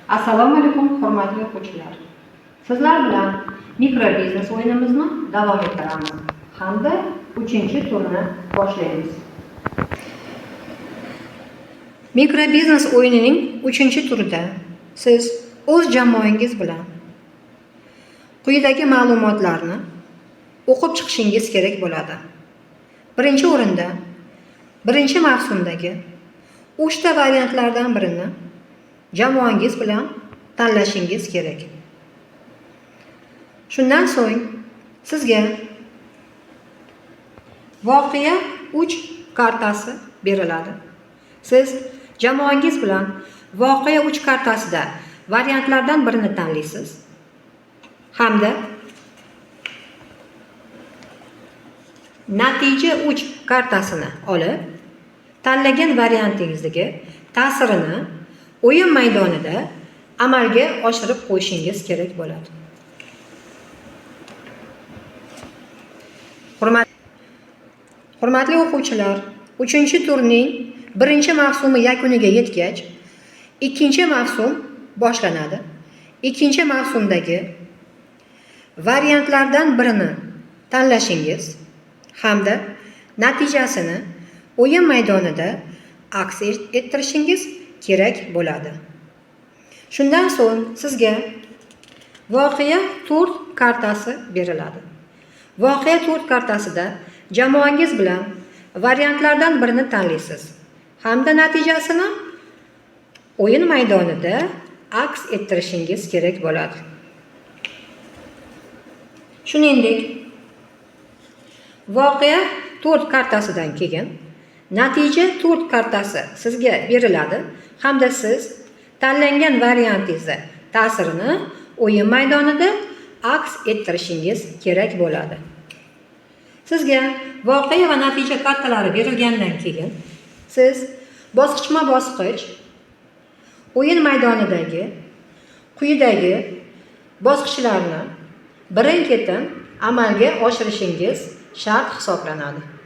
Assalomu alaykum, hurmatli o'quvchilar. Sizlar bilan mikrobiznes o'yinimizni davom ettiramiz hamda 3-turni boshlaymiz. Mikrobiznes o'yinining 3-turida siz o'z jamoangiz bilan quyidagi ma'lumotlarni o'qib chiqishingiz kerak bo'ladi. Birinchi o'rinda birinchi mavsumdagi 3 ta variantlardan birini jamoangiz bilan tanlashingiz kerak. Shundan so'ng sizga voqea 3 kartasi beriladi. Siz jamoangiz bilan voqea 3 kartasida variantlardan birini tanlaysiz hamda natija 3 kartasini olib, tanlagan variantingizdagi ta'sirini o'yin maydonida amalga oshirib qo'yishingiz kerak bo'ladi. Hurmatli o'quvchilar, 3-turning 1-mavsumi yakuniga yetgach, 2-mavsum boshlanadi. 2-mavsumdagi variantlardan birini tanlashingiz hamda natijasini o'yin maydonida aks ettirishingiz kerak bo'ladi. Shundan so'ng sizga voqea 4 kartasi beriladi. Voqea 4 kartasida jamoangiz bilan variantlardan birini tanlaysiz hamda natijasini o'yin maydonida aks ettirishingiz kerak bo'ladi. Shuningdek, voqea 4 kartasidan keyin natija 4 kartasi sizga beriladi hamda siz tanlangan variantingizni ta'sirini o'yin maydonida aks ettirishingiz kerak bo'ladi. Sizga voqea va natija kartalari berilgandan keyin siz bosqichma-bosqich o'yin maydonidagi quyidagi bosqichlarni birin-ketin amalga oshirishingiz shart hisoblanadi.